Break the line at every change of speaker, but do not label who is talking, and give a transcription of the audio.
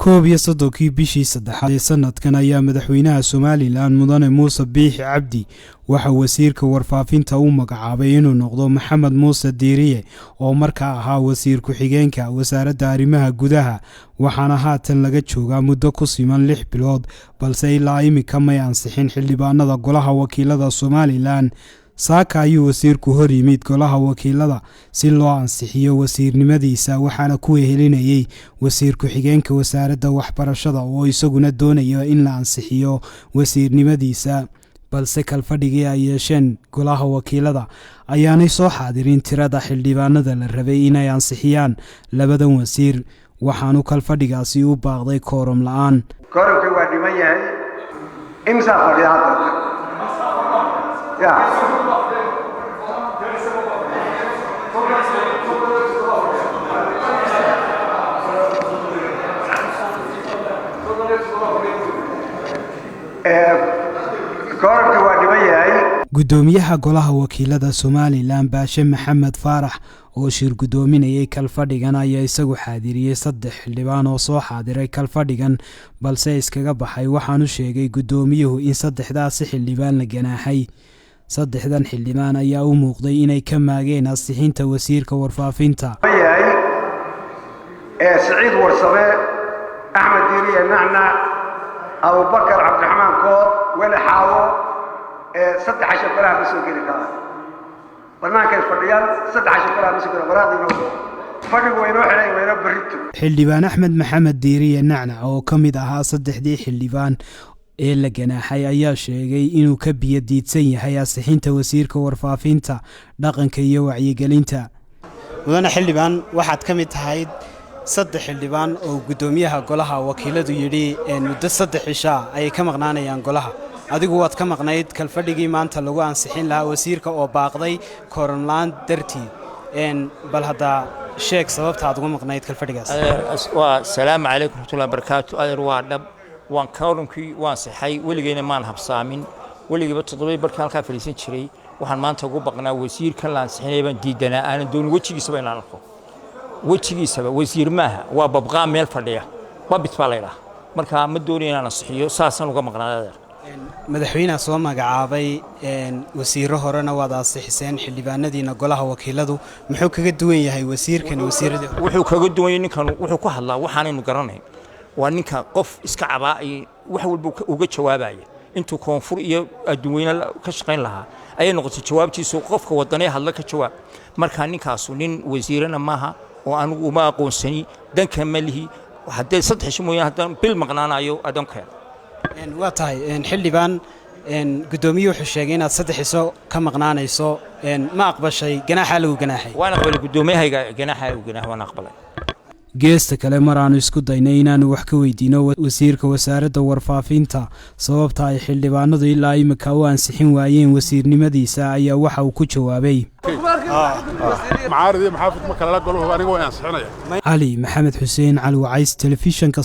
31-kii bishii saddexaad ee sanadkan ayaa madaxweynaha Somalilan Mudane Muuse Biixi Cabdi waxa wasiirka warfaafinta u magacaabay inuu noqdo Maxamed Muuse Diiriye, oo markaa ahaa wasiir ku-xigeenka wasaaradda arrimaha gudaha. Waxaana haatan laga joogaa muddo ku siman 6 bilood, balse ilaa imika may ansixin xildhibaanada golaha wakiilada Somalilan. Saaka ayuu wasiirku hor yimid golaha wakiilada si loo ansixiyo wasiirnimadiisa, waxaana ku wehelinayey wasiir ku-xigeenka wasaaradda waxbarashada oo isaguna doonaya in la ansixiyo wasiirnimadiisa. Balse kalfadhigii ay yeesheen golaha wakiilada ayaanay soo xaadirin tirada xildhibaanada la rabay inay ansixiyaan labadan wasiir, waxaanu kalfadhigaasi u baaqday kooram la-aan.
Kooramkii waa dhiman yahay. Imsaa fadhiya hadda ya? Kooramkii waa dhiman yahay.
Guddoomiyaha golaha wakiilada Somalilan Baashe Maxamed Faarax oo shir guddoominayay kalfadhigan ayaa isagu xaadiriyey saddex xildhibaan oo soo xaadiray kalfadhigan balse iskaga baxay. Waxaanu sheegay guddoomiyuhu in saddexdaasi xildhibaan la ganaaxay. Saddexdan xildhibaan ayaa u muuqday inay ka maageen ansixinta wasiirka warfaafinta.
Yahay Siciid Warsame, Axmed Diiriye Nacnac, Abubakar Cabdiraxmaan Koor, Weli Xaawo. Saddex casho golaha ma soo geli karaan, bannaankay fadhiyaan. 3 casho golaha ma soo geli. Waraaqdiino fadhigu waa inoo xidhay, waa inoo berrito.
Xildhibaan Axmed Maxamed Diiriye Nacnac oo ka mid ahaa saddexdii xildhibaan ee la ganaaxay ayaa sheegay inuu ka biyo diidsan yahay ansixinta wasiirka warfaafinta, dhaqanka iyo wacyigelinta. Mudane xildhibaan, waxaad ka mid tahayd saddex xildhibaan oo guddoomiyaha golaha wakiiladu yidhi muddo 3 cishaa ayay ka maqnaanayaan golaha. Adigu waad ka maqnayd kalfadhigii maanta lagu ansixin lahaa wasiirka oo baaqday kooramla-aan dartii. Bal haddaa sheeg sababta aad uga maqnayd kalfadhigaas.
Waa salaamu calaykum raxmatullahi barakaatu. Adeer, waa dhab, waan kooramkii waan sixay. Weligeyna maan habsaamin, weligiiba 7 barkii halkaa fadhiisan jiray. Waxaan maanta ugu baqnaa wasiirkan la ansixinaya baan diidanaa, aanan doonin wejigiisaba inaan arko, wejigiisaba. Wasiir maaha, waa babqaa meel fadhiya, babit baa laydhaha. Marka ma doonayo inaan ansixiyo, saasaan uga maqnaa, adeer.
Madaxweynaha soo magacaabay wasiiro horena waad ansixiseen xildhibaanadiina golaha wakiiladu. Muxuu kaga duwan yahay wasiirkan wasiiradii?
Wuxuu kaga duwan yahay ninkan wuxuu ku hadlaa waxaanaynu garanayn. Waa ninka qof iska cabaa, wax walba uga jawaabaya. Intuu koonfur iyo adduunweyne ka shaqayn lahaa ayay noqotay jawaabtiisu qofka wadanee hadla ka jawaab. Marka ninkaasu nin wasiirana maaha oo anigu uma aqoonsani, danka ma lihi. Haddee 3 cisho mooyaan haddaan bil maqnaanayo adoonkeeda.
Waa tahay, xildhibaan. Guddoomiyuhu wuxuu sheegay inaad 3 cisho ka maqnaanayso. Ma aqbashay ganaaxaa lagu ganaaxay?
Waan aqbalay guddoomiyahayga ganaaxa uu ganaax, waan aqbalay.
Geesta kale, mar aanu isku daynay inaannu wax ka weydiino wasiirka wasaaradda warfaafinta sababta ay xildhibaanadu ilaa imika u ansixin waayeen wasiirnimadiisa ayaa waxa uu ku jawaabay:
Mucaarad iyo muxaafid ma kalala goluhu, aniga way ansixinaya.
Cali Maxamed Xuseen, Cali Wacays, telefishanka.